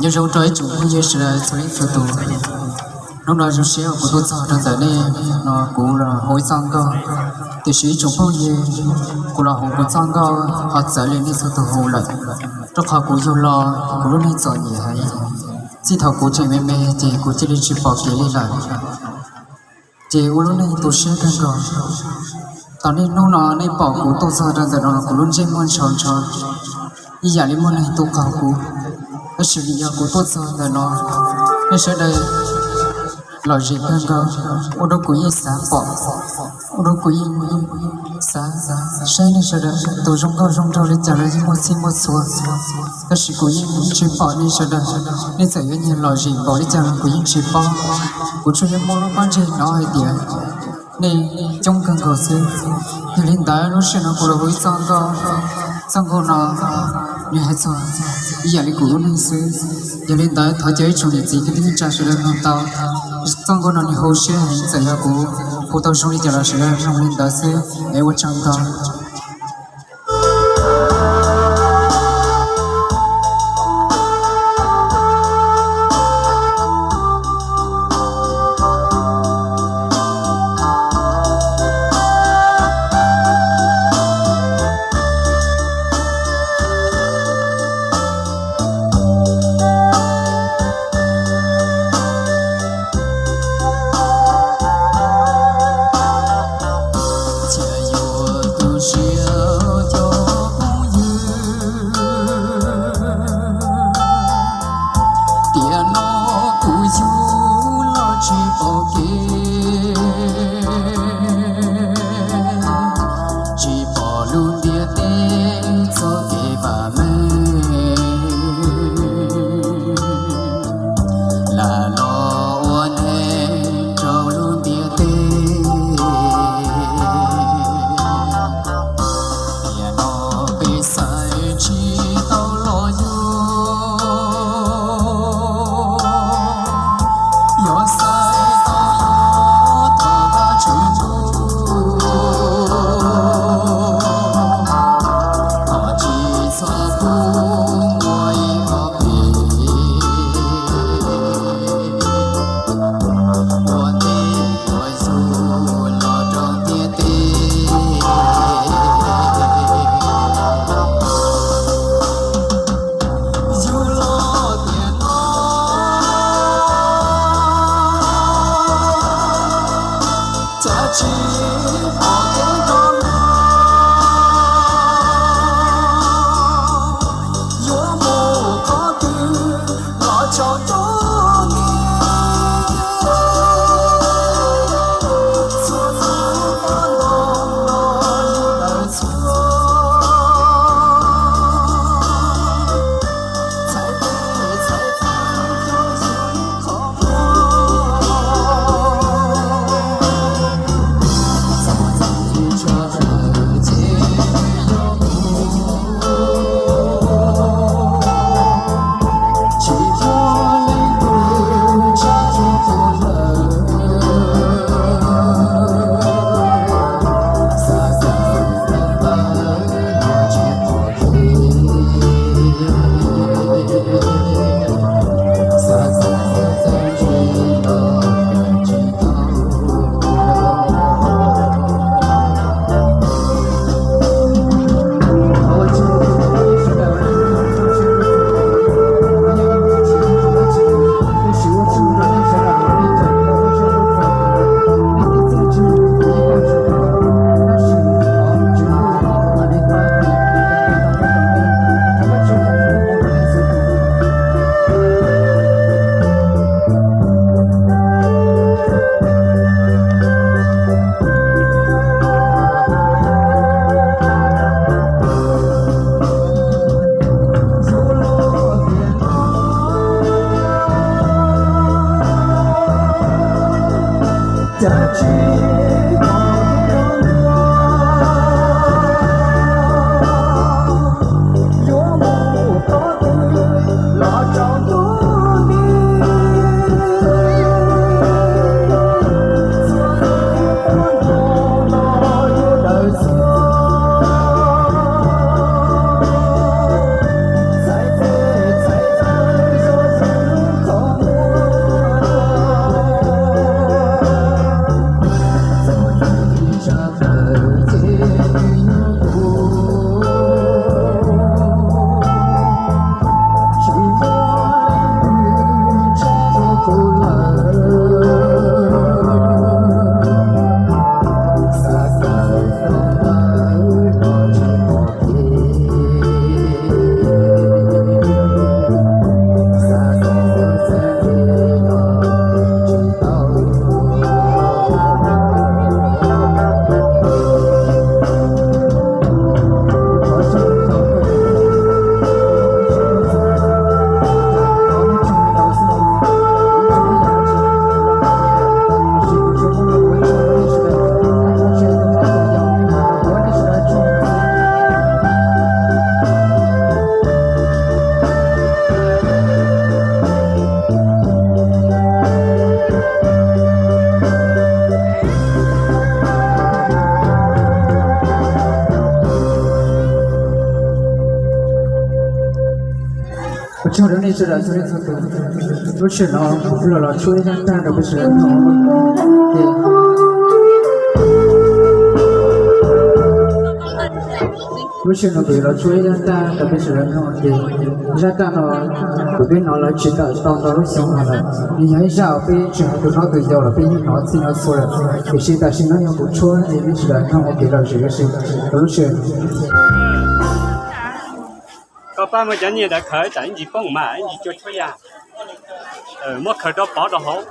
Nyob zoo rau ib tsoom phooj ywg sawv daws txhua leej txhua tus. Hnub no zoo siab uas kuv tuaj txog rau ntawm nej no, kuv los hu ib txoj nkauj. Tiam sis ib tsoom phooj ywg, kuv los hu kuv txoj nkauj ho txawv li nej txhua tus hu lawm, rau qhov kuv yug los kuv lub neej txom nyem heev. Txij thaum kuv tseem me me ces kuv cia li tsis pom kev li lawm, ces ua lub neej tu siab kawg nkaus. Thaum niaj hnub no nej pom kuv tuaj txog rau ntawm no los kuv lub ntsej muag ntshaus ntsho ib yam li muaj neeg tuaj qaug kuv. Tab sis vim yog kuv tuaj txog ntawm no, nej sawv daws lom zem kawg nkaus, ua rau kuv yeej xav pom, ua rau kuv yeej xav saib nej sawv daws tus zoo nkauj zoo nraug li cas los yeej muaj txhij muaj txhua. Tab sis kuv yeej tsis pom nej sawv daws, nej txawm yuav nyiag lom zem npaum li cas los kuv yeej tsis paub. Kuv tsuas yog muaj lub pob ntseg hnov hais tias nej coob kawg nkaus xwb. Yog li ntawd lub sij hawm no kuv los hu ib txoj nkauj. Txoj nkauj no nws hais txog ib yam li kuv lub neej xwb. Yog li ntawd thov caw ib tsoom niam txiv kwv tij neej tsa sawv daws mloog tau. Txoj nkauj no nws haum siab heev, txawm yog kuv hu tau zoo li cas los sawv daws mloog li ntawd xwb es ua tsaug ntau. Thiaj yuav tu siab Tsaug rau nej sawv daws txhua leej txhua tus. Lub sij hawm no kuv kuj los los tshuab ib zaj tag rau peb sawv daws mloog. Lub sij hawm no kuv yuav los tshuab ib zaj tag rau peb sawv daws mloog ces zaj tag no kuv twb hnov lawv tsis tawm tau ntau lub xyoo no lawm. Nws yog ib zaj uas peb tsis hais tus hlob tus yau los peb yeej hnov txhij hnov txhua lawm, tiam sis tam sim no yog kuv tshuab es nej sawv daws mloog ua kev lom zem ua si rau lub sij hawm no. Koj pab muab cov nyiaj ntawd khaws tsam ib ntsis poob mas ib ntsis cua tshuab yaj. Muab khaws rau pov rau hauv.